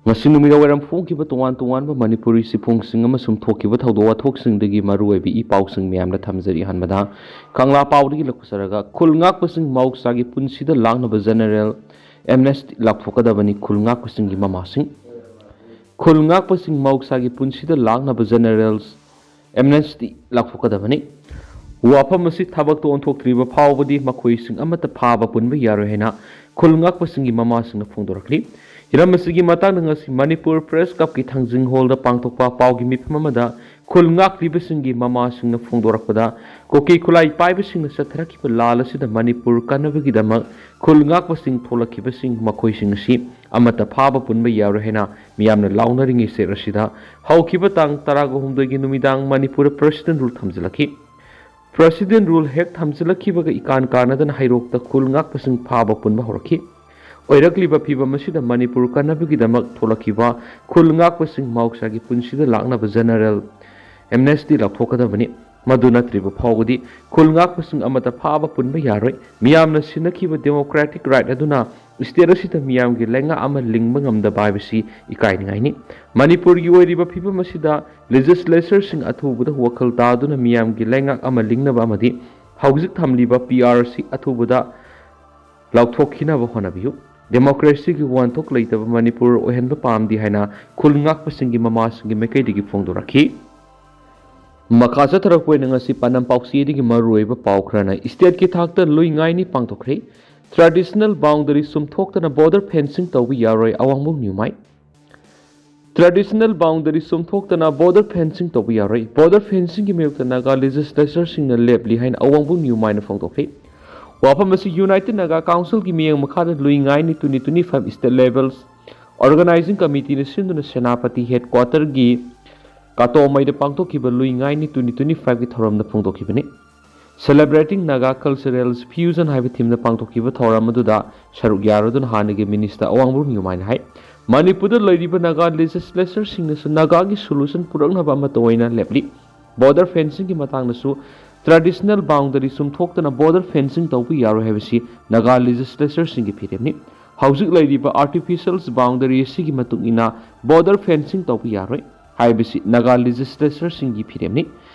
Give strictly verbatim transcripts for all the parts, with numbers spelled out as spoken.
ꯉꯁꯤ ꯅꯨꯃꯤꯗꯥꯡ ꯋꯥꯏꯔꯝ ꯐꯣꯡꯈꯤꯕ ꯇꯣꯉꯥꯟ ꯇꯣꯉꯥꯟꯕ ꯃꯅꯤꯄꯨꯔꯤ ꯆꯦꯐꯣꯡꯁꯤꯡ ꯑꯃꯁꯨꯡ ꯊꯣꯛꯈꯤꯕ ꯊꯧꯗꯣꯛ ꯋꯥꯊꯣꯛꯁꯤꯡꯗꯒꯤ ꯃꯔꯨꯑꯣꯏꯕ ꯏ ꯄꯥꯎꯁꯤꯡ ꯃꯌꯥꯝꯅ ꯊꯝꯖꯔꯤ꯫ ꯑꯍꯥꯟꯕꯗ ꯀꯪꯂꯥ ꯄꯥꯎꯗꯒꯤ ꯂꯧꯊꯣꯛꯆꯔꯒ, ꯈꯨꯜ ꯉꯥꯛꯄꯁꯤꯡ ꯃꯍꯧꯁꯥꯒꯤ ꯄꯨꯟꯁꯤꯗ ꯂꯥꯛꯅꯕ ꯖꯦꯅꯔꯦꯜ ꯑꯦꯝꯅꯦꯁꯇꯤ ꯂꯥꯎꯊꯣꯛꯀꯗꯕꯅꯤ꯫ ꯈꯨꯜ ꯉꯥꯛꯄꯁꯤꯡꯒꯤ ꯃꯃꯥꯁꯤꯡ ꯈꯨꯜ ꯉꯥꯛꯄꯁꯤꯡ ꯃꯍꯧꯁꯥꯒꯤ ꯄꯨꯟꯁꯤꯗ ꯂꯥꯛꯅꯕ ꯖꯦꯅꯔꯦꯜ ꯑꯦꯝꯅꯦꯁꯇꯤ ꯂꯥꯎꯊꯣꯛꯀꯗꯕꯅꯤ꯫ ꯋꯥꯐꯝ ꯑꯁꯤ ꯊꯕꯛꯇ ꯑꯣꯟꯊꯣꯛꯇ꯭ꯔꯤꯕ ꯐꯥꯎꯕꯗꯤ ꯃꯈꯣꯏꯁꯤꯡ ꯑꯃꯠꯇ ꯐꯥꯕ ꯄꯨꯟꯕ ꯌꯥꯔꯣꯏ ꯍꯥꯏꯅ ꯈꯨꯜ ꯉꯥꯛꯄꯁꯤꯡꯒꯤ ꯃꯃꯥꯁꯤꯡꯅ ꯐꯣꯡꯗꯣꯔꯛꯂꯤ꯫ ꯍꯤꯔꯝ ꯑꯁꯤꯒꯤ ꯃꯇꯥꯡꯗ ꯉꯁꯤ ꯃꯅꯤꯄꯨꯔ ꯄ꯭ꯔꯦꯁ ꯀ꯭ꯂꯕꯀꯤ ꯊꯥꯡꯖꯤꯡ ꯍꯣꯜꯗ ꯄꯥꯡꯊꯣꯛꯄ ꯄꯥꯎꯒꯤ ꯃꯤꯐꯝ ꯑꯃꯗ ꯈꯨꯜ ꯉꯥꯛꯂꯤꯕꯁꯤꯡꯒꯤ ꯃꯃꯥꯁꯤꯡꯅ ꯐꯣꯡꯗꯣꯔꯛꯄꯗ, ꯀꯨꯀꯤ ꯈꯨꯠꯂꯥꯏ ꯄꯥꯏꯕꯁꯤꯡꯅ ꯆꯠꯊꯔꯛꯈꯤꯕ ꯂꯥꯜ ꯑꯁꯤꯗ ꯃꯅꯤꯄꯨꯔ ꯀꯟꯅꯕꯒꯤꯗꯃꯛ ꯈꯨꯜ ꯉꯥꯛꯄꯁꯤꯡ ꯊꯣꯛꯂꯛꯈꯤꯕꯁꯤꯡ ꯃꯈꯣꯏꯁꯤꯡ ꯑꯁꯤ ꯑꯃꯠꯇ ꯐꯥꯕ ꯄꯨꯟꯕ ꯌꯥꯔꯣꯏ ꯍꯥꯏꯅ ꯃꯤꯌꯥꯝꯅ ꯂꯥꯎꯅꯔꯤꯉꯩ ꯆꯦꯠ ꯑꯁꯤꯗ ꯍꯧꯈꯤꯕ ꯇꯥꯡ ꯇꯔꯥꯒ ꯍꯨꯝꯗꯣꯏꯒꯤ ꯅꯨꯃꯤꯗꯥꯡ ꯃꯅꯤꯄꯨꯔꯗ ꯄ꯭ꯔꯦꯁꯤꯗꯦꯟ ꯔꯨꯜ ꯊꯝꯖꯤꯜꯂꯛꯈꯤ꯫ ꯄ꯭ꯔꯦꯁꯤꯗꯦꯟ ꯔꯨꯜ ꯍꯦꯛ ꯊꯝꯖꯤꯜꯂꯛꯈꯤꯕꯒ ꯏꯀꯥꯟ ꯀꯥꯟꯅꯗꯅ ꯍꯩꯔꯣꯛꯇ ꯈꯨꯜ ꯉꯥꯛꯄꯁꯤꯡ ꯐꯥꯕ ꯄꯨꯟꯕ ꯍꯧꯔꯛꯈꯤ꯫ ꯑꯣꯏꯔꯛꯂꯤꯕ ꯐꯤꯕꯝ ꯑꯁꯤꯗ ꯃꯅꯤꯄꯨꯔ ꯀꯟꯅꯕꯒꯤꯗꯃꯛ ꯊꯣꯛꯂꯛꯈꯤꯕ ꯈꯨꯜ ꯉꯥꯛꯄꯁꯤꯡ ꯃꯍꯧꯁꯥꯒꯤ ꯄꯨꯟꯁꯤꯗ ꯂꯥꯛꯅꯕ ꯖꯦꯅꯔꯦꯜ ꯑꯦꯝꯅꯦꯁꯇꯤ ꯂꯥꯎꯊꯣꯛꯀꯗꯕꯅꯤ꯫ ꯃꯗꯨ ꯅꯠꯇ꯭ꯔꯤꯕ ꯐꯥꯎꯕꯗꯤ ꯈꯨꯜ ꯉꯥꯛꯄꯁꯤꯡ ꯑꯃꯠꯇ ꯐꯥꯕ ꯄꯨꯟꯕ ꯌꯥꯔꯣꯏ꯫ ꯃꯤꯌꯥꯝꯅ ꯁꯤꯟꯅꯈꯤꯕ ꯗꯦꯃꯣꯀ꯭ꯔꯦꯇꯤꯛ ꯔꯥꯏꯠ ꯑꯗꯨꯅ ꯁ꯭ꯇꯦꯠ ꯑꯁꯤꯗ ꯃꯤꯌꯥꯝꯒꯤ ꯂꯩꯉꯥꯛ ꯑꯃ ꯂꯤꯡꯕ ꯉꯝꯗꯕ ꯍꯥꯏꯕꯁꯤ ꯏꯀꯥꯏꯅꯤꯡꯉꯥꯏꯅꯤ꯫ ꯃꯅꯤꯄꯨꯔꯒꯤ ꯑꯣꯏꯔꯤꯕ ꯐꯤꯕꯝ ꯑꯁꯤꯗ ꯂꯦꯖꯤꯁꯂꯦꯆꯔꯁꯤꯡ ꯑꯊꯨꯕꯗ ꯋꯥꯈꯜ ꯇꯥꯗꯨꯅ ꯃꯤꯌꯥꯝꯒꯤ ꯂꯩꯉꯥꯛ ꯑꯃ ꯂꯤꯡꯅꯕ ꯑꯃꯗꯤ ꯍꯧꯖꯤꯛ ꯊꯝꯂꯤꯕ ꯄꯤ ꯑꯥꯔ ꯁꯤ ꯑꯊꯨꯕꯗ ꯂꯥꯎꯊꯣꯛꯈꯤꯅꯕ ꯍꯣꯠꯅꯕꯤꯌꯨ꯫ ꯗꯦꯃꯣꯀ꯭ꯔꯦꯁꯤꯒꯤ ꯋꯥꯍꯟꯊꯣꯛ ꯂꯩꯇꯕ ꯃꯅꯤꯄꯨꯔ ꯑꯣꯏꯍꯟꯕ ꯄꯥꯝꯗꯦ ꯍꯥꯏꯅ ꯈꯨꯜ ꯉꯥꯛꯄꯁꯤꯡꯒꯤ ꯃꯃꯥꯁꯤꯡꯒꯤ ꯃꯥꯏꯀꯩꯗꯒꯤ ꯐꯣꯡꯗꯣꯔꯛꯈꯤ꯫ ꯃꯈꯥ ꯆꯠꯊꯔꯛꯄ ꯑꯣꯏꯅ ꯉꯁꯤ ꯄꯥꯟꯗꯝ ꯄꯥꯎꯆꯦꯗꯒꯤ ꯃꯔꯨꯑꯣꯏꯕ ꯄꯥꯎ ꯈꯔꯅ ꯁ꯭ꯇꯦꯠꯀꯤ ꯊꯥꯛꯇ ꯂꯨꯏ ꯉꯥꯏꯅꯤ ꯄꯥꯡꯊꯣꯛꯈ꯭ꯔꯦ꯫ ꯇ꯭ꯔꯦꯗꯤꯁꯅꯦꯜ ꯕꯥꯎꯟꯗꯔꯤ ꯆꯨꯝꯊꯣꯛꯇꯅ ꯕꯣꯔꯗꯔ ꯐꯦꯟꯁꯤꯡ ꯇꯧꯕ ꯌꯥꯔꯣꯏ, ꯑꯋꯥꯡꯕꯨꯡ ꯅ꯭ꯌꯨꯃꯥꯏ꯫ ꯇ꯭ꯔꯦꯗꯤꯁꯅꯦꯜ ꯕꯥꯎꯟꯗꯔꯤ ꯆꯨꯝꯊꯣꯛꯇꯅ ꯕꯣꯔꯗꯔ ꯐꯦꯟꯁꯤꯡ ꯇꯧꯕ ꯌꯥꯔꯣꯏ꯫ ꯕꯣꯔꯗꯔ ꯐꯦꯟꯁꯤꯡꯒꯤ ꯃꯥꯌꯣꯛꯇ ꯅꯥꯒꯥ ꯂꯦꯖꯤꯁꯂꯦꯆꯔꯁꯤꯡꯅ ꯂꯦꯞꯂꯤ ꯍꯥꯏꯅ ꯑꯋꯥꯡꯕꯨꯡ ꯅ꯭ꯌꯨꯃꯥꯏꯅ ꯐꯣꯡꯗꯣꯛꯈꯤ꯫ ꯋꯥꯐꯝ ꯑꯁꯤ ꯌꯨꯅꯥꯏꯇꯦꯗ ꯅꯥꯒꯥ ꯀꯥꯎꯟꯁꯤꯜꯒꯤ ꯃꯤꯠꯌꯦꯡ ꯃꯈꯥꯗ ꯂꯨꯏ ꯉꯥꯏꯅꯤ twenty twenty five state level organizing ꯀꯃꯤꯇꯤꯅ ꯁꯤꯟꯗꯨꯅ ꯁꯦꯅꯥꯄꯇꯤ ꯍꯦꯗꯀ꯭ꯋꯥꯇꯔꯒꯤ ꯀꯥꯇꯣꯃꯩꯗ ꯄꯥꯡꯊꯣꯛꯈꯤꯕ ꯂꯨꯏ ꯉꯥꯏꯅꯤ ꯇ꯭ꯋꯦꯟꯇꯤ ꯇ꯭ꯋꯦꯟꯇꯤ ꯐꯥꯏꯚꯀꯤ ꯊꯧꯔꯝꯗ ꯐꯣꯡꯗꯣꯛꯈꯤꯕꯅꯤ꯫ Celebrating Naga Cultural Fusion ꯍꯥꯏꯕ ꯊꯤꯝꯗ ꯄꯥꯡꯊꯣꯛꯈꯤꯕ ꯊꯧꯔꯝ ꯑꯗꯨꯗ ꯁꯔꯨꯛ ꯌꯥꯔꯗꯨꯅ ꯍꯥꯟꯅꯒꯤ ꯃꯤꯅꯤꯁꯇꯔ ꯑꯋꯥꯡꯕꯨꯡ ꯅ꯭ꯌꯨꯃꯥꯏꯅ ꯍꯥꯏ, ꯃꯅꯤꯄꯨꯔꯗ ꯂꯩꯔꯤꯕ ꯅꯥꯒꯥ ꯂꯦꯖꯤꯁꯂꯦꯆꯔꯁꯤꯡꯅꯁꯨ ꯅꯥꯒꯥꯒꯤ ꯁꯣꯂꯨꯁꯟ ꯄꯨꯔꯛꯅꯕ ꯑꯃꯠꯇ ꯑꯣꯏꯅ ꯂꯦꯞꯂꯤ꯫ ꯕꯣꯔꯗꯔ ꯐꯦꯟꯁꯤꯡꯒꯤ ꯃꯇꯥꯡꯗꯁꯨ ꯇ꯭ꯔꯦꯗꯤꯁꯅꯦꯜ ꯕꯥꯎꯟꯗꯔꯤ ꯆꯨꯝꯊꯣꯛꯇꯅ ꯕꯣꯔꯗꯔ ꯐꯦꯟꯁꯤꯡ ꯇꯧꯕ ꯌꯥꯔꯣꯏ ꯍꯥꯏꯕꯁꯤ ꯅꯥꯒꯥ ꯂꯦꯖꯤꯁꯂꯦꯆꯔꯁꯤꯡꯒꯤ ꯐꯤꯔꯦꯞꯅꯤ꯫ ꯍꯧꯖꯤꯛ ꯂꯩꯔꯤꯕ ꯑꯥꯔꯇꯤꯐꯤꯁꯤꯌꯦꯜ ꯕꯥꯎꯟꯗꯔꯤ ꯑꯁꯤꯒꯤ ꯃꯇꯨꯡ ꯏꯟꯅ ꯕꯣꯔꯗꯔ ꯐꯦꯟꯁꯤꯡ ꯇꯧꯕ ꯌꯥꯔꯣꯏ ꯍꯥꯏꯕꯁꯤ ꯅꯥꯒꯥ ꯂꯦꯖꯤꯁꯂꯦꯆꯔꯁꯤꯡꯒꯤ ꯐꯤꯔꯦꯞꯅꯤ꯫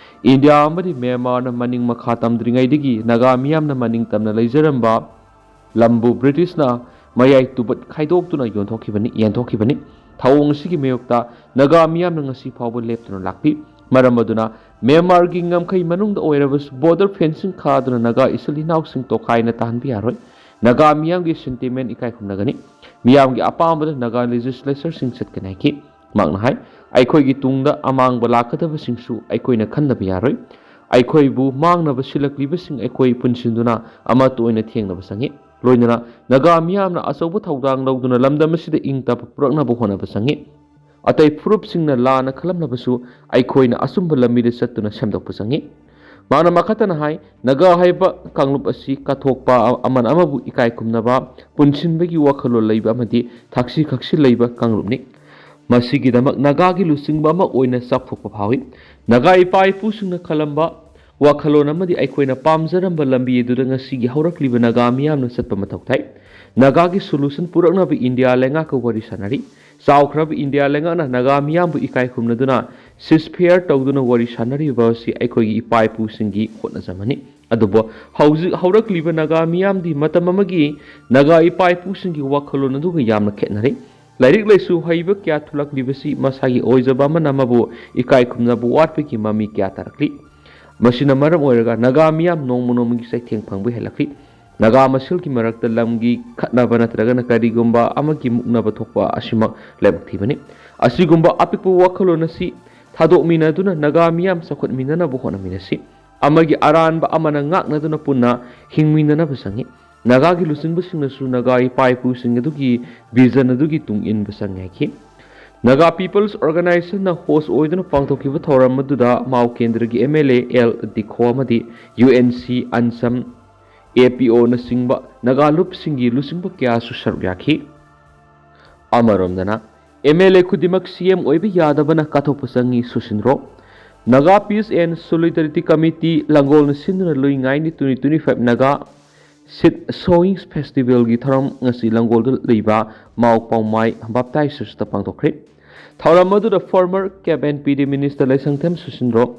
ꯏꯟꯗꯤꯌꯥ ꯑꯃꯗꯤ ꯃ꯭ꯌꯥꯟꯃꯥꯔꯅ ꯃꯅꯤꯡ ꯃꯈꯥ ꯇꯝꯗ꯭ꯔꯤꯉꯩꯗꯒꯤ ꯅꯥꯒꯥ ꯃꯤꯌꯥꯝꯅ ꯃꯅꯤꯡ ꯇꯝꯅ ꯂꯩꯖꯔꯝꯕ ꯂꯝꯕꯨ ꯕ꯭ꯔꯤꯇꯤꯁꯅ ꯃꯌꯥꯏ ꯇꯨꯕꯠ ꯈꯥꯏꯗꯣꯛꯇꯨꯅ ꯌꯣꯟꯊꯣꯛꯈꯤꯕꯅꯤ, ꯌꯦꯟꯊꯣꯛꯈꯤꯕꯅꯤ꯫ ꯊꯧꯑꯣꯡ ꯑꯁꯤꯒꯤ ꯃꯥꯌꯣꯛꯇ ꯅꯥꯒꯥ ꯃꯤꯌꯥꯝꯅ ꯉꯁꯤ ꯐꯥꯎꯕ ꯂꯦꯞꯇꯨꯅ ꯂꯥꯛꯂꯤ꯫ ꯃꯔꯝ ꯑꯗꯨꯅ ꯃ꯭ꯌꯥꯟꯃꯥꯔꯒꯤ ꯉꯝꯈꯩ ꯃꯅꯨꯡꯗ ꯑꯣꯏꯔꯕꯁꯨ ꯕꯣꯔꯗꯔ ꯐꯦꯟꯁꯤꯡ ꯈꯥꯗꯨꯅ ꯅꯥꯒꯥ ꯏꯆꯤꯜ ꯏꯅꯥꯎꯁꯤꯡ ꯇꯣꯈꯥꯏꯅ ꯇꯥꯍꯟꯕ ꯌꯥꯔꯣꯏ꯫ ꯅꯥꯒꯥ ꯃꯤꯌꯥꯝꯒꯤ ꯁꯦꯟꯇꯤꯃꯦꯟ ꯏꯀꯥꯏ ꯈꯨꯝꯅꯒꯅꯤ꯫ ꯃꯤꯌꯥꯝꯒꯤ ꯑꯄꯥꯝꯕꯗ ꯅꯥꯒꯥ ꯂꯦꯖꯤꯁꯂꯦꯆꯔꯁꯤꯡ ꯆꯠꯀꯅꯤ ꯍꯥꯏꯈꯤ꯫ ꯃꯍꯥꯛꯅ ꯍꯥꯏ, ꯑꯩꯈꯣꯏꯒꯤ ꯇꯨꯡꯗ ꯑꯃꯥꯡꯕ ꯂꯥꯛꯀꯗꯕꯁꯤꯡꯁꯨ ꯑꯩꯈꯣꯏꯅ ꯈꯟꯗꯕ ꯌꯥꯔꯣꯏ꯫ ꯑꯩꯈꯣꯏꯕꯨ ꯃꯥꯡꯅꯕ ꯁꯤꯜꯂꯛꯂꯤꯕꯁꯤꯡ ꯑꯩꯈꯣꯏ ꯄꯨꯟꯁꯤꯟꯗꯨꯅ ꯑꯃꯠꯇ ꯑꯣꯏꯅ ꯊꯦꯡꯅꯕ ꯆꯪꯏ꯫ ꯂꯣꯏꯅꯅ ꯅꯥꯒꯥ ꯃꯤꯌꯥꯝꯅ ꯑꯆꯧꯕ ꯊꯧꯗꯥꯡ ꯂꯧꯗꯨꯅ ꯂꯝꯗꯝ ꯑꯁꯤꯗ ꯏꯪ ꯇꯞꯄ ꯄꯨꯔꯛꯅꯕ ꯍꯣꯠꯅꯕ ꯆꯪꯏ꯫ ꯑꯇꯩ ꯐꯨꯔꯨꯞꯁꯤꯡꯅ ꯂꯥꯟꯅ ꯈꯜꯂꯝꯂꯕꯁꯨ ꯑꯩꯈꯣꯏꯅ ꯑꯆꯨꯝꯕ ꯂꯝꯕꯤꯗ ꯆꯠꯇꯨꯅ ꯁꯦꯝꯗꯣꯛꯄ ꯆꯪꯏ꯫ ꯃꯍꯥꯛꯅ ꯃꯈꯥ ꯇꯥꯅ ꯍꯥꯏ, ꯅꯥꯒꯥ ꯍꯥꯏꯕ ꯀꯥꯡꯂꯨꯞ ꯑꯁꯤ ꯀꯠꯊꯣꯛꯄ, ꯑꯃꯅ ꯑꯃꯕꯨ ꯏꯀꯥꯏ ꯈꯨꯝꯅꯕ, ꯄꯨꯟꯁꯤꯟꯕꯒꯤ ꯋꯥꯈꯜꯂꯣꯟ ꯂꯩꯕ ꯑꯃꯗꯤ ꯊꯛꯁꯤ ꯈꯛꯁꯤ ꯂꯩꯕ ꯀꯥꯡꯂꯨꯞꯅꯤ꯫ ꯃꯁꯤꯒꯤꯗꯃꯛ ꯅꯥꯒꯥꯒꯤ ꯂꯨꯆꯤꯡꯕ ꯑꯃ ꯑꯣꯏꯅ ꯆꯥꯎꯊꯣꯛꯄ ꯐꯥꯎꯏ꯫ ꯅꯥꯒꯥ ꯏꯄꯥ ꯏꯄꯨꯁꯤꯡꯅ ꯈꯜꯂꯝꯕ ꯋꯥꯈꯜꯂꯣꯟ ꯑꯃꯗꯤ ꯑꯩꯈꯣꯏꯅ ꯄꯥꯝꯖꯔꯝꯕ ꯂꯝꯕꯤ ꯑꯗꯨꯗ ꯉꯁꯤꯒꯤ ꯍꯧꯔꯛꯂꯤꯕ ꯅꯥꯒꯥ ꯃꯤꯌꯥꯝꯅ ꯆꯠꯄ ꯃꯊꯧ ꯇꯥꯏ꯫ ꯅꯥꯒꯥꯒꯤ ꯁꯣꯂꯨꯁꯟ ꯄꯨꯔꯛꯅꯕ ꯏꯟꯗꯤꯌꯥ ꯂꯩꯉꯥꯛꯀ ꯋꯥꯔꯤ ꯁꯥꯅꯔꯤ꯫ ꯆꯥꯎꯈ꯭ꯔꯕ ꯏꯟꯗꯤꯌꯥ ꯂꯩꯉꯥꯛꯅ ꯅꯥꯒꯥ ꯃꯤꯌꯥꯝꯕꯨ ꯏꯀꯥꯏ ꯈꯨꯝꯅꯗꯨꯅ ꯁꯤꯁꯐꯤꯌꯥꯔ ꯇꯧꯗꯨꯅ ꯋꯥꯔꯤ ꯁꯥꯅꯔꯤꯕ ꯑꯁꯤ ꯑꯩꯈꯣꯏꯒꯤ ꯏꯄꯥ ꯏꯄꯨꯁꯤꯡꯒꯤ ꯍꯣꯠꯅꯖꯃꯅꯤ꯫ ꯑꯗꯨꯕꯨ ꯍꯧꯖꯤꯛ ꯍꯧꯔꯛꯂꯤꯕ ꯅꯥꯒꯥ ꯃꯤꯌꯥꯝꯗꯤ ꯃꯇꯝ ꯑꯃꯒꯤ ꯅꯥꯒꯥ ꯏꯄꯥ ꯏꯄꯨꯁꯤꯡꯒꯤ ꯋꯥꯈꯜꯂꯣꯟ ꯑꯗꯨꯒ ꯌꯥꯝꯅ ꯈꯦꯠꯅꯔꯦ꯫ ꯂꯥꯏꯔꯤꯛ ꯂꯥꯏꯁꯨ ꯍꯩꯕ ꯀꯌꯥ ꯊꯣꯛꯂꯛꯂꯤꯕꯁꯤ ꯃꯁꯥꯒꯤ ꯑꯣꯏꯖꯕ ꯑꯃꯅ ꯑꯃꯕꯨ ꯏꯀꯥꯏ ꯈꯨꯝꯅꯕ ꯋꯥꯠꯄꯒꯤ ꯃꯃꯤ ꯀꯌꯥ ꯇꯥꯔꯛꯂꯤ꯫ ꯃꯁꯤꯅ ꯃꯔꯝ ꯑꯣꯏꯔꯒ ꯅꯥꯒꯥ ꯃꯤꯌꯥꯝ ꯅꯣꯡꯃ ꯅꯣꯡꯃꯒꯤ ꯆꯩꯊꯦꯡ ꯐꯪꯕ ꯍꯦꯜꯂꯛꯂꯤ꯫ ꯅꯥꯒꯥ ꯃꯁꯦꯜꯒꯤ ꯃꯔꯛꯇ ꯂꯝꯒꯤ ꯈꯠꯅꯕ ꯅꯠꯇ꯭ꯔꯒꯅ ꯀꯔꯤꯒꯨꯝꯕ ꯑꯃꯒꯤ ꯃꯨꯛꯅꯕ ꯊꯣꯛꯄ ꯑꯁꯤꯃꯛ ꯂꯥꯏꯕꯛ ꯊꯤꯕꯅꯤ꯫ ꯑꯁꯤꯒꯨꯝꯕ ꯑꯄꯤꯛꯄ ꯋꯥꯈꯜꯂꯣꯟ ꯑꯁꯤ ꯊꯥꯗꯣꯛꯃꯤꯟꯅꯗꯨꯅ ꯅꯥꯒꯥ ꯃꯤꯌꯥꯝ ꯆꯥꯎꯈꯠꯃꯤꯟꯅꯅꯕ ꯍꯣꯠꯅꯃꯤꯟꯅꯁꯤ꯫ ꯑꯃꯒꯤ ꯑꯔꯥꯟꯕ ꯑꯃꯅ ꯉꯥꯛꯅꯗꯨꯅ ꯄꯨꯟꯅ ꯍꯤꯡꯃꯤꯟꯅꯅꯕ ꯆꯪꯏ꯫ ꯅꯥꯒꯥꯒꯤ ꯂꯨꯆꯤꯡꯕꯁꯤꯡꯅꯁꯨ ꯅꯥꯒꯥ ꯏꯄꯥ ꯏꯄꯨꯁꯤꯡ ꯑꯗꯨꯒꯤ ꯚꯤꯖꯟ ꯑꯗꯨꯒꯤ ꯇꯨꯡ ꯏꯟꯕ ꯆꯪꯏ ꯍꯥꯏꯈꯤ꯫ ꯅꯥꯒꯥ ꯄꯤꯄꯜꯁ ꯑꯣꯔꯒꯅꯥꯏꯖꯦꯁꯟꯅ ꯍꯣꯁ ꯑꯣꯏꯗꯨꯅ ꯄꯥꯡꯊꯣꯛꯈꯤꯕ ꯊꯧꯔꯝ ꯑꯗꯨꯗ ꯃꯥꯎ ꯀꯦꯟꯗ꯭ꯔꯒꯤ ꯑꯦꯝ ꯑꯦꯜ ꯑꯦ ꯑꯦꯜ ꯗꯤꯈꯣ ꯑꯃꯗꯤ ꯌꯨ ꯑꯦꯟ ꯁꯤ ꯑꯟꯁꯝ, ꯑꯦ ꯄꯤ ꯑꯣꯅꯆꯤꯡꯕ ꯅꯥꯒꯥ ꯂꯨꯞꯁꯤꯡꯒꯤ ꯂꯨꯆꯤꯡꯕ ꯀꯌꯥꯁꯨ ꯁꯔꯨꯛ ꯌꯥꯈꯤ꯫ ꯑꯃꯔꯣꯝꯗꯅ, ꯑꯦꯝ ꯑꯦꯜ ꯑꯦ ꯈꯨꯗꯤꯡꯃꯛ ꯁꯤ ꯑꯦꯝ ꯑꯣꯏꯕ ꯌꯥꯗꯕꯅ ꯀꯠꯊꯣꯛꯄ ꯆꯪꯏ ꯁꯨꯁꯤꯟꯗ꯭ꯔꯣ? Naga peace and solidarity committee ꯂꯥꯡꯒꯣꯜꯅ ꯁꯤꯟꯗꯨꯅ ꯂꯨꯏ ꯉꯥꯏꯅꯤ twenty twenty five Naga Seed Sowing Festivalꯒꯤ ꯊꯧꯔꯝ ꯉꯁꯤ ꯂꯪꯒꯣꯜꯗ ꯂꯩꯕ ꯃꯥꯎ ꯄꯥꯎꯃꯥꯏ Baptist Churchꯇ ꯄꯥꯡꯊꯣꯛꯈ꯭ꯔꯦ꯫ ꯊꯧꯔꯝ ꯑꯗꯨꯗ former Cabinet Minister ꯂꯩꯁꯪꯊꯦꯝ ꯁꯨꯁꯤꯟꯗ꯭ꯔꯣ,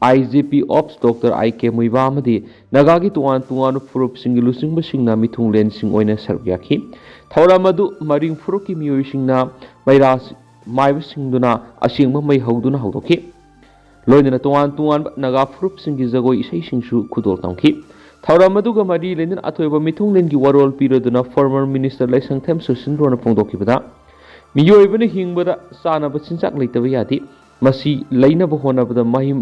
I G P Ops Doctor I K ꯃꯨꯏꯕꯥ ꯑꯃꯗꯤ ꯅꯥꯒꯥꯒꯤ ꯇꯣꯉꯥꯟ ꯇꯣꯉꯥꯟꯕ ꯐꯨꯔꯨꯞꯁꯤꯡꯒꯤ ꯂꯨꯆꯤꯡꯕꯁꯤꯡꯅ ꯃꯤꯊꯨꯡꯂꯦꯟꯁꯤꯡ ꯑꯣꯏꯅ ꯁꯔꯨꯛ ꯌꯥꯈꯤ꯫ ꯊꯧꯔꯝ ꯑꯗꯨ ꯃꯔꯤꯡ ꯐꯨꯔꯨꯞꯀꯤ ꯃꯤꯑꯣꯏꯁꯤꯡꯅ ꯃꯩꯔꯥ ꯃꯥꯏꯕꯁꯤꯡꯗꯨꯅ ꯑꯁꯦꯡꯕ ꯃꯩ ꯍꯧꯗꯨꯅ ꯍꯧꯗꯣꯛꯈꯤ꯫ ꯂꯣꯏꯅꯅ ꯇꯣꯉꯥꯟ ꯇꯣꯉꯥꯟꯕ ꯅꯥꯒꯥ ꯐꯨꯔꯨꯞꯁꯤꯡꯒꯤ ꯖꯒꯣꯏ ꯏꯁꯩꯁꯤꯡꯁꯨ ꯈꯨꯗꯣꯜ ꯇꯝꯈꯤ꯫ ꯊꯧꯔꯝ ꯑꯗꯨꯒ ꯃꯔꯤ ꯂꯩꯅꯅ ꯑꯊꯣꯏꯕ ꯃꯤꯊꯨꯡꯂꯦꯟꯒꯤ ꯋꯥꯔꯣꯜ ꯄꯤꯔꯗꯨꯅ former Minister ꯂꯩꯁꯪꯊꯦꯝ ꯁꯨꯁꯤꯟꯗ꯭ꯔꯣꯅ ꯐꯣꯡꯗꯣꯛꯈꯤꯕꯗ, ꯃꯤꯑꯣꯏꯕꯅ ꯍꯤꯡꯕꯗ ꯆꯥꯅꯕ ꯆꯤꯟꯖꯥꯛ ꯂꯩꯇꯕ ꯌꯥꯗꯦ꯫ ꯃꯁꯤ ꯂꯩꯅꯕ ꯍꯣꯠꯅꯕꯗ ꯃꯍꯩ,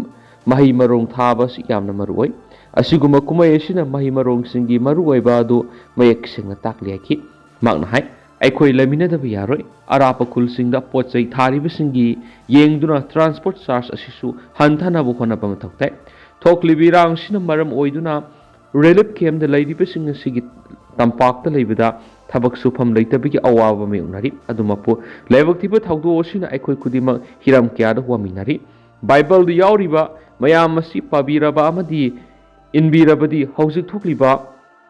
ꯃꯍꯩ ꯃꯔꯣꯡ ꯊꯥꯕ ꯑꯁꯤ ꯌꯥꯝꯅ ꯃꯔꯨ ꯑꯣꯏ꯫ ꯑꯁꯤꯒꯨꯝꯕ ꯀꯨꯝꯍꯩ ꯑꯁꯤꯅ ꯃꯍꯩ ꯃꯔꯣꯡꯁꯤꯡꯒꯤ ꯃꯔꯨꯑꯣꯏꯕ ꯑꯗꯨ ꯃꯌꯦꯛ ꯁꯦꯡꯅ ꯇꯥꯛꯂꯤ ꯍꯥꯏꯈꯤ꯫ ꯃꯍꯥꯛꯅ ꯍꯥꯏ, ꯑꯩꯈꯣꯏ ꯂꯩꯃꯤꯟꯅꯗꯕ ꯌꯥꯔꯣꯏ꯫ ꯑꯔꯥꯞꯄ ꯈꯨꯜꯁꯤꯡꯗ ꯄꯣꯠ ꯆꯩ ꯊꯥꯔꯤꯕꯁꯤꯡꯒꯤ ꯌꯦꯡꯗꯨꯅ transport charge ꯑꯁꯤꯁꯨ ꯍꯟꯊꯅꯕ ꯍꯣꯠꯅꯕ ꯃꯊꯧ ꯇꯥꯏ꯫ ꯊꯣꯛꯂꯤꯕ ꯏꯔꯥꯡ ꯑꯁꯤꯅ ꯃꯔꯝ ꯑꯣꯏꯗꯨꯅ relief campꯇ ꯂꯩꯔꯤꯕꯁꯤꯡ ꯑꯁꯤꯒꯤ ꯇꯝꯄꯥꯛꯇ ꯂꯩꯕꯗ ꯊꯕꯛ ꯁꯨꯐꯝ ꯂꯩꯇꯕꯒꯤ ꯑꯋꯥꯕ ꯃꯥꯌꯣꯛꯅꯔꯤ꯫ ꯑꯗꯨꯃꯛꯄꯨ, ꯂꯥꯏꯕꯛ ꯊꯤꯕ ꯊꯧꯗꯣꯛ ꯑꯁꯤꯅ ꯑꯩꯈꯣꯏ ꯈꯨꯗꯤꯡꯃꯛ ꯍꯤꯔꯝ ꯀꯌꯥꯗ ꯋꯥꯃꯤꯟꯅꯔꯤ꯫ ꯕꯥꯏꯕꯜꯗ ꯌꯥꯎꯔꯤꯕ ꯃꯌꯥꯝ ꯑꯁꯤ ꯄꯥꯕꯤꯔꯕ ꯑꯃꯗꯤ ꯏꯟꯕꯤꯔꯕꯗꯤ ꯍꯧꯖꯤꯛ ꯊꯣꯛꯂꯤꯕ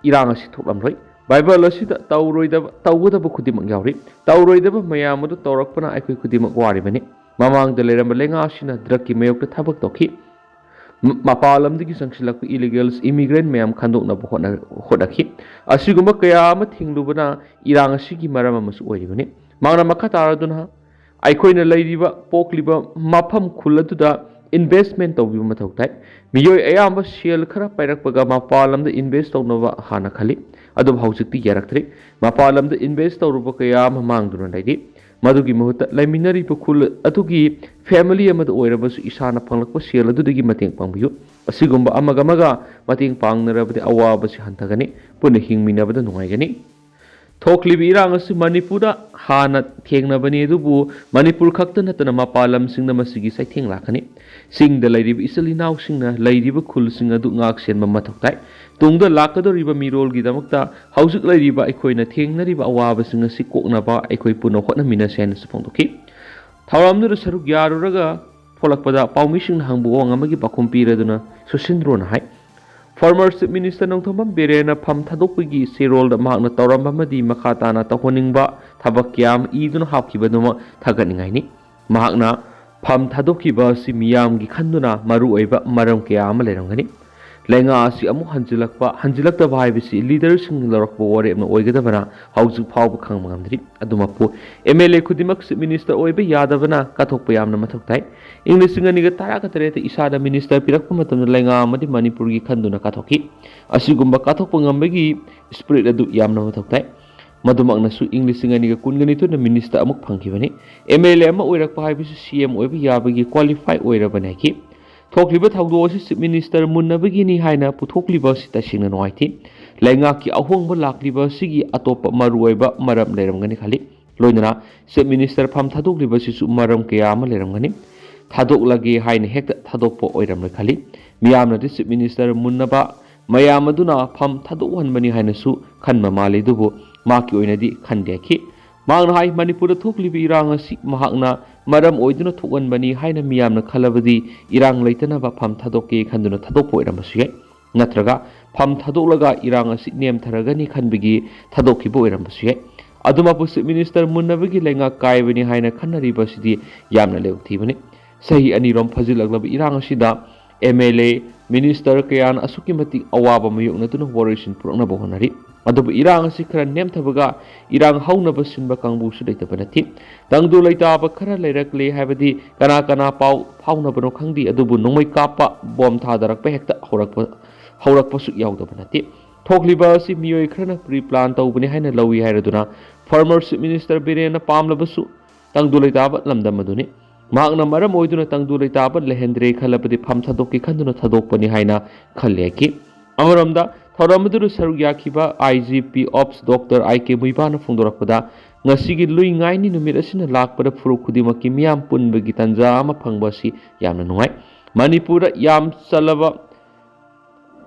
ꯏꯔꯥꯡ ꯑꯁꯤ ꯊꯣꯛꯂꯝꯂꯣꯏ꯫ ꯕꯥꯏꯕꯜ ꯑꯁꯤꯗ ꯇꯧꯔꯣꯏꯗꯕ, ꯇꯧꯒꯗꯕ ꯈꯨꯗꯤꯡꯃꯛ ꯌꯥꯎꯔꯤ꯫ ꯇꯧꯔꯣꯏꯗꯕ ꯃꯌꯥꯝ ꯑꯗꯨ ꯇꯧꯔꯛꯄꯅ ꯑꯩꯈꯣꯏ ꯈꯨꯗꯤꯡꯃꯛ ꯋꯥꯔꯤꯕꯅꯤ꯫ ꯃꯃꯥꯡꯗ ꯂꯩꯔꯝꯕ ꯂꯩꯉꯥꯛꯁꯤꯡꯅ drugꯀꯤ ꯃꯥꯌꯣꯛꯇ ꯊꯕꯛ ꯇꯧꯈꯤ꯫ ꯃ-, ꯃꯄꯥꯟ ꯂꯝꯗꯒꯤ ꯆꯪꯁꯤꯜꯂꯛꯄ illegals, immigrant ꯃꯌꯥꯝ ꯈꯟꯗꯣꯛꯅꯕ ꯍꯣꯠꯅ-, ꯍꯣꯠꯅꯈꯤ꯫ ꯑꯁꯤꯒꯨꯝꯕ ꯀꯌꯥ ꯑꯃ ꯊꯤꯡꯂꯨꯕꯅ ꯏꯔꯥꯡ ꯑꯁꯤꯒꯤ ꯃꯔꯝ ꯑꯃꯁꯨ ꯑꯣꯏꯔꯤꯕꯅꯤ꯫ ꯃꯍꯥꯛꯅ ꯃꯈꯥ ꯇꯥꯔꯗꯨꯅ, ꯑꯩꯈꯣꯏꯅ ꯂꯩꯔꯤꯕ, ꯄꯣꯛꯂꯤꯕ ꯃꯐꯝ ꯈꯨꯜ ꯑꯗꯨꯗ investment ꯇꯧꯕꯤꯕ ꯃꯊꯧ ꯇꯥꯏ꯫ ꯃꯤꯑꯣꯏ ꯑꯌꯥꯝꯕ ꯁꯦꯜ ꯈꯔ ꯄꯥꯏꯔꯛꯄꯒ ꯃꯄꯥꯟ ꯂꯝꯗ invest ꯇꯧꯅꯕ ꯍꯥꯟꯅ ꯈꯜꯂꯤ, ꯑꯗꯨꯕꯨ ꯍꯧꯖꯤꯛꯇꯤ ꯌꯥꯔꯛꯇ꯭ꯔꯤ꯫ ꯃꯄꯥꯟ ꯂꯝꯗ invest ꯇꯧꯔꯨꯕ ꯀꯌꯥ ꯑꯃ ꯃꯥꯡꯗꯨꯅ ꯂꯩꯔꯤ꯫ ꯃꯗꯨꯒꯤ ꯃꯍꯨꯠꯇ ꯂꯩꯃꯤꯟꯅꯔꯤꯕ ꯈꯨꯜ ꯑꯗꯨꯒꯤ family ꯑꯃꯗ ꯑꯣꯏꯔꯕꯁꯨ ꯏꯁꯥꯅ ꯐꯪꯂꯛꯄ ꯁꯦꯜ ꯑꯗꯨꯗꯒꯤ ꯃꯇꯦꯡ ꯄꯥꯡꯕꯤꯌꯨ꯫ ꯑꯁꯤꯒꯨꯝꯕ ꯑꯃꯒ ꯑꯃꯒ ꯃꯇꯦꯡ ꯄꯥꯡꯅꯔꯕꯗꯤ ꯑꯋꯥꯕꯁꯤ ꯍꯟꯊꯒꯅꯤ, ꯄꯨꯟꯅ ꯍꯤꯡꯃꯤꯟꯅꯕꯗ ꯅꯨꯡꯉꯥꯏꯒꯅꯤ꯫ ꯊꯣꯛꯂꯤꯕ ꯏꯔꯥꯡ ꯑꯁꯤ ꯃꯅꯤꯄꯨꯔꯗ ꯍꯥꯟꯅ ꯊꯦꯡꯅꯕꯅꯤ, ꯑꯗꯨꯕꯨ ꯃꯅꯤꯄꯨꯔ ꯈꯛꯇ ꯅꯠꯇꯅ ꯃꯄꯥꯟ ꯂꯝꯁꯤꯡꯗ ꯃꯁꯤꯒꯤ ꯆꯩꯊꯦꯡ ꯂꯥꯛꯀꯅꯤ꯫ ꯆꯤꯡꯗ ꯂꯩꯔꯤꯕ ꯏꯆꯤꯜ ꯏꯅꯥꯎꯁꯤꯡꯅ ꯂꯩꯔꯤꯕ ꯈꯨꯜꯁꯤꯡ ꯑꯗꯨ ꯉꯥꯛ ꯁꯦꯟꯕ ꯃꯊꯧ ꯇꯥꯏ꯫ ꯇꯨꯡꯗ ꯂꯥꯛꯀꯗꯧꯔꯤꯕ ꯃꯤꯔꯣꯜꯒꯤꯗꯃꯛꯇ ꯍꯧꯖꯤꯛ ꯂꯩꯔꯤꯕ ꯑꯩꯈꯣꯏꯅ ꯊꯦꯡꯅꯔꯤꯕ ꯑꯋꯥꯕꯁꯤꯡ ꯑꯁꯤ ꯀꯣꯛꯅꯕ ꯑꯩꯈꯣꯏ ꯄꯨꯟꯅ ꯍꯣꯠꯅꯃꯤꯟꯅꯁꯤ ꯍꯥꯏꯅꯁꯨ ꯐꯣꯡꯗꯣꯛꯈꯤ꯫ ꯊꯧꯔꯝꯗꯨꯗ ꯁꯔꯨꯛ ꯌꯥꯔꯨꯔꯒ ꯊꯣꯛꯂꯛꯄꯗ ꯄꯥꯎꯃꯤꯁꯤꯡꯅ ꯍꯪꯕ ꯋꯥꯍꯪ ꯑꯃꯒꯤ ꯄꯥꯎꯈꯨꯝ ꯄꯤꯔꯗꯨꯅ ꯁꯨꯁꯤꯟꯗ꯭ꯔꯣꯅ ꯍꯥꯏ, Former Chief Minister ꯅꯣꯡꯊꯣꯝꯕꯝ ꯕꯤꯔꯦꯟꯅ ꯐꯝ ꯊꯥꯗꯣꯛꯄꯒꯤ ꯆꯦꯔꯣꯜꯗ ꯃꯍꯥꯛꯅ ꯇꯧꯔꯝꯕ ꯑꯃꯗꯤ ꯃꯈꯥ ꯇꯥꯅ ꯇꯧꯍꯟꯅꯤꯡꯕ ꯊꯕꯛ ꯀꯌꯥ ꯑꯃ ꯏꯗꯨꯅ ꯍꯥꯞꯈꯤꯕꯗꯨꯃꯛ ꯊꯥꯒꯠꯅꯤꯡꯉꯥꯏꯅꯤ꯫ ꯃꯍꯥꯛꯅ ꯐꯝ ꯊꯥꯗꯣꯛꯈꯤꯕ ꯑꯁꯤ ꯃꯤꯌꯥꯝꯒꯤ ꯈꯟꯗꯨꯅ ꯃꯔꯨꯑꯣꯏꯕ ꯃꯔꯝ ꯀꯌꯥ ꯑꯃ ꯂꯩꯔꯝꯒꯅꯤ꯫ ꯂꯩꯉꯥꯛ ꯑꯁꯤ ꯑꯃꯨꯛ ꯍꯟꯖꯤꯜꯂꯛꯄ, ꯍꯟꯖꯤꯜꯂꯛꯇꯕ ꯍꯥꯏꯕꯁꯤ ꯂꯤꯗꯔꯁꯤꯡꯅ ꯂꯧꯔꯛꯄ ꯋꯥꯔꯦꯞꯅ ꯑꯣꯏꯒꯗꯕꯅ ꯍꯧꯖꯤꯛ ꯐꯥꯎꯕ ꯈꯪꯕ ꯉꯝꯗ꯭ꯔꯤ꯫ ꯑꯗꯨꯃꯛꯄꯨ, ꯑꯦꯝ ꯑꯦꯜ ꯑꯦ ꯈꯨꯗꯤꯡꯃꯛ Chief Minister ꯑꯣꯏꯕ ꯌꯥꯗꯕꯅ ꯀꯠꯊꯣꯛꯄ ꯌꯥꯝꯅ ꯃꯊꯧ ꯇꯥꯏ꯫ ꯏꯪ ꯂꯤꯁꯤꯡ ꯑꯅꯤꯒ ꯇꯔꯥꯒ ꯇꯔꯦꯠꯇ ꯏꯁꯥꯗ minister ꯄꯤꯔꯛꯄ ꯃꯇꯝꯗ ꯂꯩꯉꯥꯛ ꯑꯃꯗꯤ ꯃꯅꯤꯄꯨꯔꯒꯤ ꯈꯟꯗꯨꯅ ꯀꯠꯊꯣꯛꯈꯤ꯫ ꯑꯁꯤꯒꯨꯝꯕ ꯀꯠꯊꯣꯛꯄ ꯉꯝꯕꯒꯤ spirit ꯑꯗꯨ ꯌꯥꯝꯅ ꯃꯊꯧ ꯇꯥꯏ꯫ ꯃꯗꯨꯃꯛꯅꯁꯨ ꯏꯪ ꯂꯤꯁꯤꯡ ꯑꯅꯤꯒ ꯀꯨꯟꯒ ꯅꯤꯊꯣꯏꯗ minister ꯑꯃꯨꯛ ꯐꯪꯈꯤꯕꯅꯤ꯫ ꯑꯦꯝ ꯑꯦꯜ ꯑꯦ ꯑꯃ ꯑꯣꯏꯔꯛꯄ ꯍꯥꯏꯕꯁꯤ ꯁꯤ ꯑꯦꯝ ꯑꯣꯏꯕ ꯌꯥꯕꯒꯤ qualify ꯑꯣꯏꯔꯕꯅꯤ ꯍꯥꯏꯈꯤ꯫ ꯊꯣꯛꯂꯤꯕ ꯊꯧꯗꯣꯛ ꯑꯁꯤ Chief Minister ꯃꯨꯟꯅꯕꯒꯤꯅꯤ ꯍꯥꯏꯅ ꯄꯨꯊꯣꯛꯂꯤꯕ ꯑꯁꯤ ꯇꯁꯦꯡꯅ ꯅꯨꯡꯉꯥꯏꯇꯦ꯫ ꯂꯩꯉꯥꯛꯀꯤ ꯑꯍꯣꯡꯕ ꯂꯥꯛꯂꯤꯕ ꯑꯁꯤꯒꯤ ꯑꯇꯣꯞꯄ ꯃꯔꯨꯑꯣꯏꯕ ꯃꯔꯝ ꯂꯩꯔꯝꯒꯅꯤ ꯈꯜꯂꯤ꯫ ꯂꯣꯏꯅꯅ Chief Minister ꯐꯝ ꯊꯥꯗꯣꯛꯂꯤꯕ ꯑꯁꯤꯁꯨ ꯃꯔꯝ ꯀꯌꯥ ꯑꯃ ꯂꯩꯔꯝꯒꯅꯤ꯫ ꯊꯥꯗꯣꯛꯂꯒꯦ ꯍꯥꯏꯅ ꯍꯦꯛꯇ ꯊꯥꯗꯣꯛꯄ ꯑꯣꯏꯔꯝꯂꯣꯏ ꯈꯜꯂꯤ꯫ ꯃꯤꯌꯥꯝꯅꯗꯤ Chief Minister ꯃꯨꯟꯅꯕ ꯃꯌꯥꯝ ꯑꯗꯨꯅ ꯐꯝ ꯊꯥꯗꯣꯛꯍꯟꯕꯅꯤ ꯍꯥꯏꯅꯁꯨ ꯈꯟꯕ ꯃꯥꯜꯂꯤ, ꯑꯗꯨꯕꯨ ꯃꯍꯥꯛꯀꯤ ꯑꯣꯏꯅꯗꯤ ꯈꯟꯗꯦ ꯍꯥꯏꯈꯤ꯫ ꯃꯍꯥꯛꯅ ꯍꯥꯏ, ꯃꯅꯤꯄꯨꯔꯗ ꯊꯣꯛꯂꯤꯕ ꯏꯔꯥꯡ ꯑꯁꯤ ꯃꯍꯥꯛꯅ ꯃꯔꯝ ꯑꯣꯏꯗꯨꯅ ꯊꯣꯛꯍꯟꯕꯅꯤ ꯍꯥꯏꯅ ꯃꯤꯌꯥꯝꯅ ꯈꯜꯂꯕꯗꯤ ꯏꯔꯥꯡ ꯂꯩꯇꯅꯕ ꯐꯝ ꯊꯥꯗꯣꯛꯀꯦ ꯈꯟꯗꯨꯅ ꯊꯥꯗꯣꯛꯄ ꯑꯣꯏꯔꯝꯕꯁꯨ ꯌꯥꯏ꯫ ꯅꯠꯇ꯭ꯔꯒ ꯐꯝ ꯊꯥꯗꯣꯛꯂꯒ ꯏꯔꯥꯡ ꯑꯁꯤ ꯅꯦꯝꯊꯔꯒꯅꯤ ꯈꯟꯕꯒꯤ ꯊꯥꯗꯣꯛꯈꯤꯕ ꯑꯣꯏꯔꯝꯕꯁꯨ ꯌꯥꯏ꯫ ꯑꯗꯨꯃꯛꯄꯨ Chief Minister ꯃꯨꯟꯅꯕꯒꯤ ꯂꯩꯉꯥꯛ ꯀꯥꯏꯕꯅꯤ ꯍꯥꯏꯅ ꯈꯟꯅꯔꯤꯕ ꯑꯁꯤꯗꯤ ꯌꯥꯝꯅ ꯂꯥꯏꯕꯛ ꯊꯤꯕꯅꯤ꯫ ꯆꯍꯤ ꯑꯅꯤꯔꯣꯝ ꯐꯖꯤꯜꯂꯛꯂꯕ ꯏꯔꯥꯡ ꯑꯁꯤꯗ ꯑꯦꯝ ꯑꯦꯜ ꯑꯦ, minister ꯀꯌꯥꯅ ꯑꯁꯨꯛꯀꯤ ꯃꯇꯤꯛ ꯑꯋꯥꯕ ꯃꯥꯌꯣꯛꯅꯗꯨꯅ ꯋꯥꯔꯣꯏꯁꯤꯟ ꯄꯨꯔꯛꯅꯕ ꯍꯣꯠꯅꯔꯤ꯫ ꯑꯗꯨꯕꯨ ꯏꯔꯥꯡ ꯑꯁꯤ ꯈꯔ ꯅꯦꯝꯊꯕꯒ ꯏꯔꯥꯡ ꯍꯧꯅꯕ ꯁꯤꯟꯕ ꯀꯥꯡꯕꯨꯁꯨ ꯂꯩꯇꯕ ꯅꯠꯇꯦ꯫ ꯇꯪꯗꯨ ꯂꯩꯇꯥꯕ ꯈꯔ ꯂꯩꯔꯛꯂꯦ ꯍꯥꯏꯕꯗꯤ ꯀꯅꯥ ꯀꯅꯥ ꯄꯥꯎ ꯐꯥꯎꯅꯕꯅꯣ ꯈꯪꯗꯦ, ꯑꯗꯨꯕꯨ ꯅꯣꯡꯃꯩ ꯀꯥꯞꯄ, ꯕꯣꯝ ꯊꯥꯗꯔꯛꯄ ꯍꯦꯛꯇ ꯍꯧꯔꯛꯄ, ꯍꯧꯔꯛꯄꯁꯨ ꯌꯥꯎꯗꯕ ꯅꯠꯇꯦ꯫ ꯊꯣꯛꯂꯤꯕ ꯑꯁꯤ ꯃꯤꯑꯣꯏ ꯈꯔꯅ pre plan ꯇꯧꯕꯅꯤ ꯍꯥꯏꯅ ꯂꯧꯏ ꯍꯥꯏꯔꯗꯨꯅ former Chief Minister ꯕꯤꯔꯦꯟꯅ ꯄꯥꯝꯂꯕꯁꯨ ꯇꯪꯗꯨ ꯂꯩꯇꯥꯕ ꯂꯝꯗꯝ ꯑꯗꯨꯅꯤ꯫ ꯃꯍꯥꯛꯅ ꯃꯔꯝ ꯑꯣꯏꯗꯨꯅ ꯇꯪꯗꯨ ꯂꯩꯇꯥꯕ ꯂꯩꯍꯟꯗ꯭ꯔꯦ ꯈꯜꯂꯕꯗꯤ ꯐꯝ ꯊꯥꯗꯣꯛꯀꯦ ꯈꯟꯗꯨꯅ ꯊꯥꯗꯣꯛꯄꯅꯤ ꯍꯥꯏꯅ ꯈꯜꯂꯤ ꯍꯥꯏꯈꯤ꯫ ꯑꯃꯔꯣꯝꯗ ꯊꯧꯔꯝ ꯑꯗꯨꯗ ꯁꯔꯨꯛ ꯌꯥꯈꯤꯕ ꯑꯥꯏ ꯖꯤ ꯄꯤ Ops Doctor ꯑꯥꯏ ꯀꯦ ꯃꯨꯏꯕꯥꯅ ꯐꯣꯡꯗꯣꯔꯛꯄꯗ, ꯉꯁꯤꯒꯤ ꯂꯨꯏ ꯉꯥꯏꯅꯤ ꯅꯨꯃꯤꯠ ꯑꯁꯤꯅ ꯂꯥꯛꯄꯗ ꯐꯨꯔꯨꯞ ꯈꯨꯗꯤꯡꯃꯛꯀꯤ ꯃꯤꯌꯥꯝ ꯄꯨꯟꯕꯒꯤ ꯇꯥꯟꯖꯥ ꯑꯃ ꯐꯪꯕ ꯑꯁꯤ ꯌꯥꯝꯅ ꯅꯨꯡꯉꯥꯏ꯫ ꯃꯅꯤꯄꯨꯔꯗ ꯌꯥꯝ ꯆꯜꯂꯕ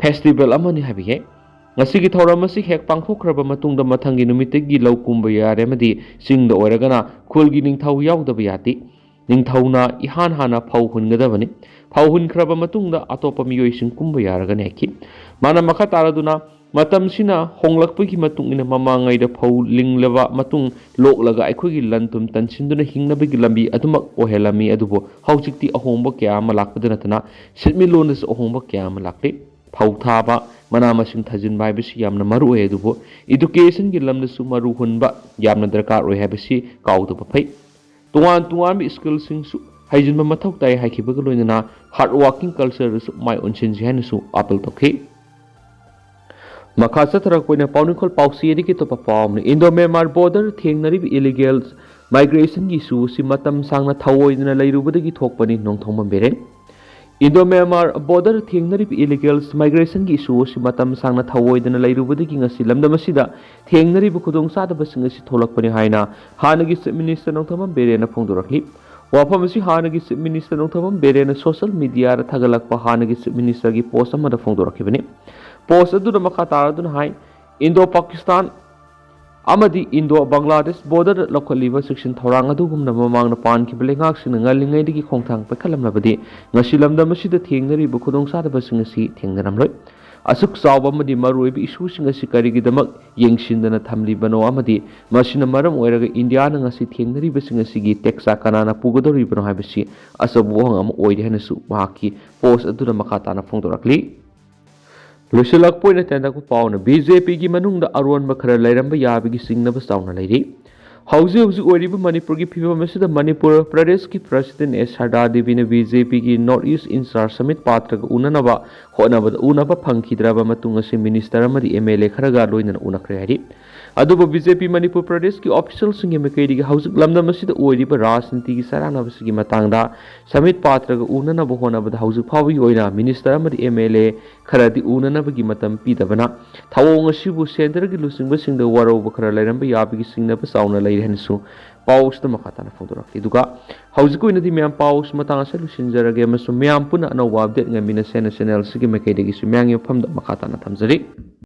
festival ꯑꯃꯅꯤ ꯍꯥꯏꯕ ꯌꯥꯏ꯫ ꯉꯁꯤꯒꯤ ꯊꯧꯔꯝ ꯑꯁꯤ ꯍꯦꯛ ꯄꯥꯡꯊꯣꯛꯈ꯭ꯔꯕ ꯃꯇꯨꯡꯗ ꯃꯊꯪꯒꯤ ꯅꯨꯃꯤꯠꯇꯒꯤ ꯂꯧ ꯀꯨꯝꯕ ꯌꯥꯔꯦ ꯑꯃꯗꯤ ꯆꯤꯡꯗ ꯑꯣꯏꯔꯒꯅ ꯈꯨꯜꯒꯤ ꯅꯤꯡꯊꯧ ꯌꯥꯎꯗꯕ ꯌꯥꯗꯦ꯫ ꯅꯤꯡꯊꯧꯅ ꯏꯍꯥꯟ ꯍꯥꯟꯅ ꯐꯧ ꯍꯨꯟꯒꯗꯕꯅꯤ꯫ ꯐꯧ ꯍꯨꯟꯈ꯭ꯔꯕ ꯃꯇꯨꯡꯗ ꯑꯇꯣꯞꯄ ꯃꯤꯑꯣꯏꯁꯤꯡ ꯀꯨꯝꯕ ꯌꯥꯔꯒꯅꯤ ꯍꯥꯏꯈꯤ꯫ ꯃꯥꯅ ꯃꯈꯥ ꯇꯥꯔꯗꯨꯅ, ꯃꯇꯝꯁꯤꯅ ꯍꯣꯡꯂꯛꯄꯒꯤ ꯃꯇꯨꯡ ꯏꯟꯅ ꯃꯃꯥꯡꯉꯩꯗ ꯐꯧ ꯂꯤꯡꯂꯕ ꯃꯇꯨꯡ ꯂꯣꯛꯂꯒ ꯑꯩꯈꯣꯏꯒꯤ ꯂꯟ ꯊꯨꯝ ꯇꯟꯁꯤꯟꯗꯨꯅ ꯍꯤꯡꯅꯕꯒꯤ ꯂꯝꯕꯤ ꯑꯗꯨꯃꯛ ꯑꯣꯏꯍꯜꯂꯝꯃꯤ꯫ ꯑꯗꯨꯕꯨ ꯍꯧꯖꯤꯛꯇꯤ ꯑꯍꯣꯡꯕ ꯀꯌꯥ ꯑꯃ ꯂꯥꯛꯄꯗ ꯅꯠꯇꯅ ꯁꯦꯟꯃꯤꯠꯂꯣꯟꯗꯁꯨ ꯑꯍꯣꯡꯕ ꯀꯌꯥ ꯑꯃ ꯂꯥꯛꯂꯤ꯫ ꯐꯧ ꯊꯥꯕ, ꯃꯅꯥ ꯃꯁꯤꯡ ꯊꯥꯖꯤꯟꯕ ꯍꯥꯏꯕꯁꯤ ꯌꯥꯝꯅ ꯃꯔꯨ ꯑꯣꯏ, ꯑꯗꯨꯕꯨ educationꯒꯤ ꯂꯝꯗꯁꯨ ꯃꯔꯨ ꯍꯨꯟꯕ ꯌꯥꯝꯅ ꯗꯔꯀꯥꯔ ꯑꯣꯏ ꯍꯥꯏꯕꯁꯤ ꯀꯥꯎꯗꯕ ꯐꯩ꯫ ꯇꯣꯉꯥꯟ ꯇꯣꯉꯥꯟꯕ skillꯁꯤꯡꯁꯨ ꯍꯩꯖꯤꯟꯕ ꯃꯊꯧ ꯇꯥꯏ ꯍꯥꯏꯈꯤꯕꯒ ꯂꯣꯏꯅꯅ hard working cultureꯗꯁꯨ ꯃꯥꯏ ꯑꯣꯟꯁꯤꯟꯁꯤ ꯍꯥꯏꯅꯁꯨ appeal ꯇꯧꯈꯤ꯫ ꯃꯈꯥ ꯆꯠꯊꯔꯛꯄ ꯑꯣꯏꯅ ꯄꯥꯎꯅꯤꯡꯈꯣꯜ ꯄꯥꯎꯆꯦꯗꯒꯤ ꯑꯇꯣꯞꯄ ꯄꯥꯎ ꯑꯃꯅ, Indo Myanmar border ꯊꯦꯡꯅꯔꯤꯕ illegal migrationꯒꯤ issue ꯑꯁꯤ ꯃꯇꯝ ꯁꯥꯡꯅ ꯊꯧꯑꯣꯏꯗꯅ ꯂꯩꯔꯨꯕꯗꯒꯤ ꯊꯣꯛꯄꯅꯤ, Nongthombam Biren. Indo Myanmar border ꯊꯦꯡꯅꯔꯤꯕ illegal migrationꯒꯤ issue ꯑꯁꯤ ꯃꯇꯝ ꯁꯥꯡꯅ ꯊꯧꯑꯣꯏꯗꯅ ꯂꯩꯔꯨꯕꯗꯒꯤ ꯉꯁꯤ ꯂꯝꯗꯝ ꯑꯁꯤꯗ ꯊꯦꯡꯅꯔꯤꯕ ꯈꯨꯗꯣꯡꯆꯥꯗꯕꯁꯤꯡ ꯑꯁꯤ ꯊꯣꯛꯂꯛꯄꯅꯤ ꯍꯥꯏꯅ ꯍꯥꯟꯅꯒꯤ Chief Minister ꯅꯣꯡꯊꯣꯝꯕꯝ ꯕꯤꯔꯦꯟꯅ ꯐꯣꯡꯗꯣꯔꯛꯂꯤ꯫ ꯋꯥꯐꯝ ꯑꯁꯤ ꯍꯥꯟꯅꯒꯤ Chief Minister ꯅꯣꯡꯊꯣꯝꯕꯝ ꯕꯤꯔꯦꯟꯅ social mediaꯗ ꯊꯥꯒꯠꯂꯛꯄ ꯍꯥꯟꯅꯒꯤ Chief Ministerꯒꯤ post ꯑꯃꯗ ꯐꯣꯡꯗꯣꯔꯛꯈꯤꯕꯅꯤ꯫ Post ꯑꯗꯨꯗ ꯃꯈꯥ ꯇꯥꯔꯗꯨꯅ ꯍꯥꯏ, Indo Pakistan ꯑꯃꯗꯤ Indo Bangladesh borderꯗ ꯂꯧꯈꯠꯂꯤꯕ ꯆꯦꯛꯁꯤꯟ ꯊꯧꯔꯥꯡ ꯑꯗꯨꯒꯨꯝꯅ ꯃꯃꯥꯡꯗ ꯄꯥꯟꯈꯤꯕ ꯂꯩꯉꯥꯛꯁꯤꯡꯅ ꯉꯜꯂꯤꯉꯩꯗꯒꯤ ꯈꯣꯡꯊꯥꯡ ꯄꯥꯏꯈꯠꯂꯝꯂꯕꯗꯤ ꯉꯁꯤ ꯂꯝꯗꯝ ꯑꯁꯤꯗ ꯊꯦꯡꯅꯔꯤꯕ ꯈꯨꯗꯣꯡꯆꯥꯗꯕꯁꯤꯡ ꯑꯁꯤ ꯊꯦꯡꯅꯔꯝꯂꯣꯏ꯫ ꯑꯁꯨꯛ ꯆꯥꯎꯕ ꯑꯃꯗꯤ ꯃꯔꯨꯑꯣꯏꯕ issueꯁꯤꯡ ꯑꯁꯤ ꯀꯔꯤꯒꯤꯗꯃꯛ ꯌꯦꯡꯁꯤꯟꯗꯅ ꯊꯝꯂꯤꯕꯅꯣ ꯑꯃꯗꯤ ꯃꯁꯤꯅ ꯃꯔꯝ ꯑꯣꯏꯔꯒ ꯏꯟꯗꯤꯌꯥꯅ ꯉꯁꯤ ꯊꯦꯡꯅꯔꯤꯕꯁꯤꯡ ꯑꯁꯤꯒꯤ ꯇꯦꯛꯆꯥ ꯀꯅꯥꯅ ꯄꯨꯒꯗꯧꯔꯤꯕꯅꯣ ꯍꯥꯏꯕꯁꯤ ꯑꯆꯧꯕ ꯋꯥꯍꯪ ꯑꯃ ꯑꯣꯏꯔꯤ ꯍꯥꯏꯅꯁꯨ ꯃꯍꯥꯛꯀꯤ post ꯑꯗꯨꯗ ꯃꯈꯥ ꯇꯥꯅ ꯐꯣꯡꯗꯣꯔꯛꯂꯤ꯫ ꯂꯣꯏꯁꯤꯜꯂꯛꯄ ꯑꯣꯏꯅ ꯇꯦꯟꯇꯛꯄ ꯄꯥꯎꯅ, BJPꯒꯤ ꯃꯅꯨꯡꯗ ꯑꯔꯣꯟꯕ ꯈꯔ ꯂꯩꯔꯝꯕ ꯌꯥꯕꯒꯤ ꯆꯤꯡꯅꯕ ꯆꯥꯎꯅ ꯂꯩꯔꯤ꯫ ꯍꯧꯖꯤꯛ ꯍꯧꯖꯤꯛ ꯑꯣꯏꯔꯤꯕ ꯃꯅꯤꯄꯨꯔꯒꯤ ꯐꯤꯕꯝ ꯑꯁꯤꯗ ꯃꯅꯤꯄꯨꯔ ꯄ꯭ꯔꯗꯦꯁꯀꯤ President ꯑꯦꯁ ꯁꯔꯗꯥ ꯗꯦꯕꯤꯅ BJPꯒꯤ North East in-charge ꯁꯃꯤꯠ ꯄꯥꯇ꯭ꯔꯒ ꯎꯅꯅꯕ ꯍꯣꯠꯅꯕꯗ ꯎꯅꯕ ꯐꯪꯈꯤꯗ꯭ꯔꯕ ꯃꯇꯨꯡ ꯑꯁꯤ Minister ꯑꯃꯗꯤ MLA ꯈꯔꯒ ꯂꯣꯏꯅꯅ ꯎꯅꯈ꯭ꯔꯦ ꯍꯥꯏꯔꯤ꯫ ꯑꯗꯨꯕꯨ BJP ꯃꯅꯤꯄꯨꯔ ꯄ꯭ꯔꯗꯦꯁꯀꯤ officialꯁꯤꯡꯒꯤ ꯃꯥꯏꯀꯩꯗꯒꯤ ꯍꯧꯖꯤꯛ ꯂꯝꯗꯝ ꯑꯁꯤꯗ ꯑꯣꯏꯔꯤꯕ ꯔꯥꯖꯅꯤꯇꯤꯒꯤ ꯆꯔꯥꯡꯅꯕꯁꯤꯒꯤ ꯃꯇꯥꯡꯗ ꯁꯃꯤꯠ ꯄꯥꯇ꯭ꯔꯒ ꯎꯅꯅꯕ ꯍꯣꯠꯅꯕꯗ ꯍꯧꯖꯤꯛ ꯐꯥꯎꯕꯒꯤ ꯑꯣꯏꯅ Minister ꯑꯃꯗꯤ MLA ꯈꯔꯗꯤ ꯎꯅꯅꯕꯒꯤ ꯃꯇꯝ ꯄꯤꯗꯕꯅ ꯊꯧꯑꯣꯡ ꯑꯁꯤꯕꯨ centreꯒꯤ ꯂꯨꯆꯤꯡꯕꯁꯤꯡꯗ ꯋꯥꯔꯧꯕ ꯈꯔ ꯂꯩꯔꯝꯕ ꯌꯥꯕꯒꯤ ꯆꯤꯡꯅꯕ ꯆꯥꯎꯅ ꯂꯩꯔꯤ ꯍꯥꯏꯅꯁꯨ ꯄꯥꯎ ꯑꯁꯤꯗ ꯃꯈꯥ ꯇꯥꯅ ꯐꯣꯡꯗꯣꯔꯛꯂꯤ꯫ ꯑꯗꯨꯒ ꯍꯧꯖꯤꯛꯀꯤ ꯑꯣꯏꯅꯗꯤ ꯃꯌꯥꯝ ꯄꯥꯎ ꯑꯁꯤ ꯃꯇꯥꯡ ꯑꯁꯤꯗ ꯂꯣꯏꯁꯤꯟꯖꯔꯒꯦ ꯑꯃꯁꯨꯡ ꯃꯌꯥꯝ ꯄꯨꯟꯅ ꯑꯅꯧꯕ update ꯉꯥꯏꯃꯤꯟꯅꯁꯦ ꯍꯥꯏꯅ channel ꯑꯁꯤꯒꯤ ꯃꯥꯏꯀꯩꯗꯒꯤꯁꯨ ꯃꯌꯥꯝꯒꯤ ꯃꯐꯝꯗ ꯃꯈꯥ ꯇꯥꯅ ꯊꯝꯖꯔꯤ꯫